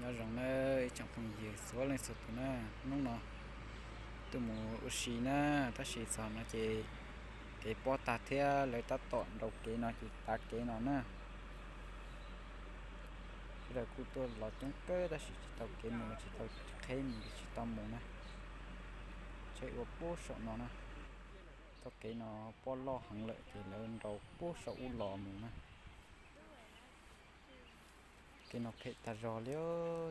Nyob zoo na ib tsoom phooj ywg txhua leej txhua tus na, hnub no tuaj mus ua si na, tab sis txog no ces kev pob tag thiab lawv tab tom nraus kev no ces tav kev no na. Sawv daws kuj tuaj los coob kawg tab sis tsis tau kev mus, tsis tau qheb mus, tsis tau mus na. Tsheb ua puag saum no na. Txoj kev no pob loj heev lawm ces lawv nraus puag saum ub los mus na. Kev no phem tag zog li,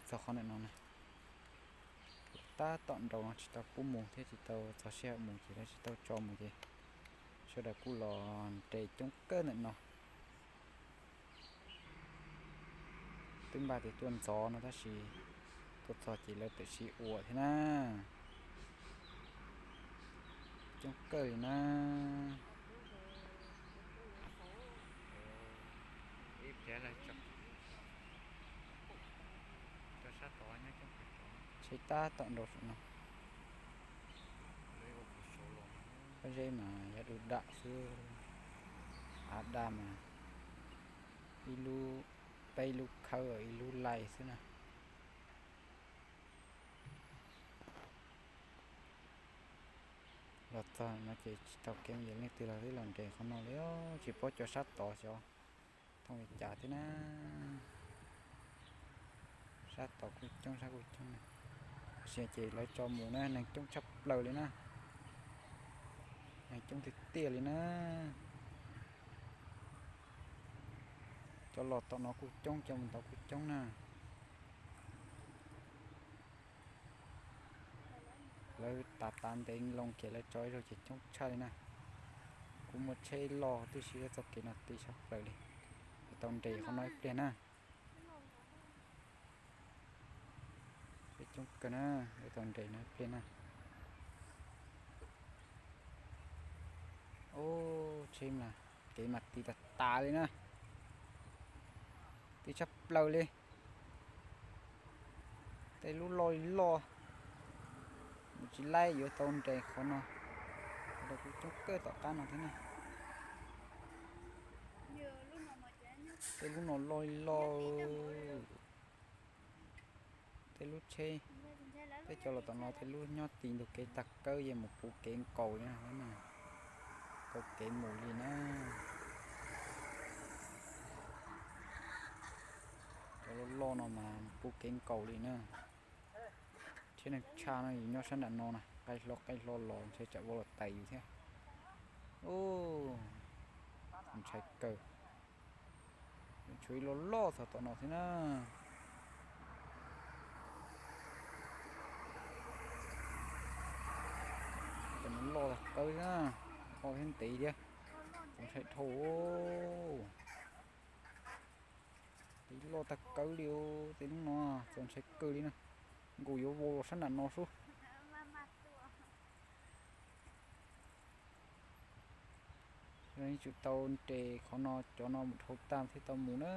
txog qhov ntawm no na. Tab tom nraus no tsis tau pub mus thiab tsis tau txog sij hawm mus ces lawv tsis tau tso mus ces sawv daws kuj los nres coob kawg ntawm no. Twb npaj tias tuaj ntxov no tab sis tuaj txog ces lawv tam sim ua thiab na. Coob kawg li na. Tsheb tab tom nraus saum no. Pob zeb mas yuav du dam xwb, av daj mas ib lub, peb lub khawb ib lub laij xwb na. Los txog no ces tsis tau kev mus, leej twg los twb los nres qhov no li, tsis paub cov sab tod xyov thooj li cas thiab na. Sab tod kuj coob sab kuj coob na, tab sis ces lawv tso mus na neeg coob tshaj plaws li na, neeg coob tiag tiag li na. Cov los tom no kuj coob, cov mus ntawd kuj coob na. Lawv tav tav ntev loo kiag lawv tso ib zaug ces coob tshaj li na. Kuv muaj tsheb loj tib si, txoj kev no ti sab plaws li. Yuav tau nres qhov no ib pliag na. Tsheb coob kawg na, yuav tau nres no ib pliag na. Ub, tsheb mas kev mas ti tas tas li na. Ti tshaj plaws li. Tej lub loj li loj, mus tsis laib, yuav tau nres qhov no. Qhov no kuj coob kawg tom qab no thiab na. Tej lub no loj li loj. Tej lub tsheb, tej cov los tom no tej lub nyob ti ntug kev tag kawg, yeej mus puv kev nkaus li na. Nkaus kev mus li na. Cov loj loj no mas puv kev nkaus li na. Tsheb neeg tshaj no yus nyob sab nram no na, qaij hlo qaij hlo los ntshe tsam vau los tais yus thiab. Ub, ntshai kawg. Tshuav ib lub loj txog tom no thiab na. Cov no loj tag kawg na, loj thiab ntev thiab, txaus ntshai dhau. Tej loj tag kawg li, tej lub no txaus ntshai kawg li na. Nkaus yuav vau los sab nram no sub. Yuav tsum tau nres qhov no, cov no mus dhau tag thiaj tau mus na.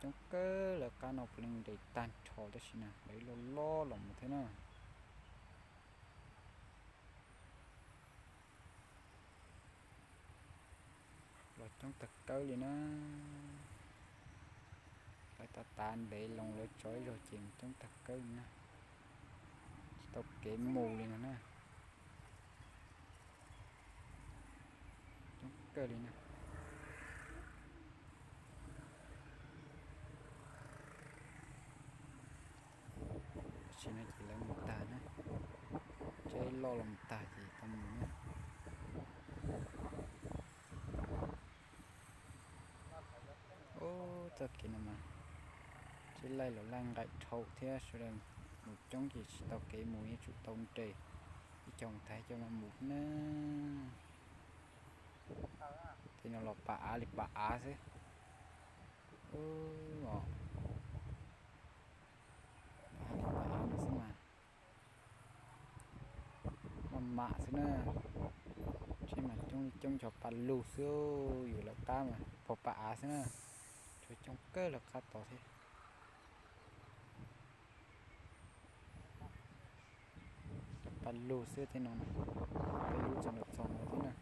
Coob kawg lawv qab no puav leej nres tag nrho tab sis na lawv loj loj los mus thiab na. Los coob tag kawg li na. Lawv tav tav ntev loo lawv tso ib zaug ces coob tag kawg li na. Tsis tau kev mus li no na. Coob kawg li na. Tam sim no ces lawv mus tag na. Tsheb loj los mus tag ces tau mus na. Ub, txoj kev no mas tsheb laij los laij nqaim dhau thiab, sawv daws mus coob ces tsis tau kev mus, yuav tsum tau nres ib co mus tag ib co mam mus na. Tej no los pas av li pas av xwb. Ub, pas av li pas av no xwb mas maj mam xwb na. Tsheb mas coob li coob, cov pas lug xwb, yus lawv qab mas pog pas av xwb na. Tshuav coob kawg lawv qab tod thiab. Lug xwb tej no na, peb lub tseem nram txog no thiab na.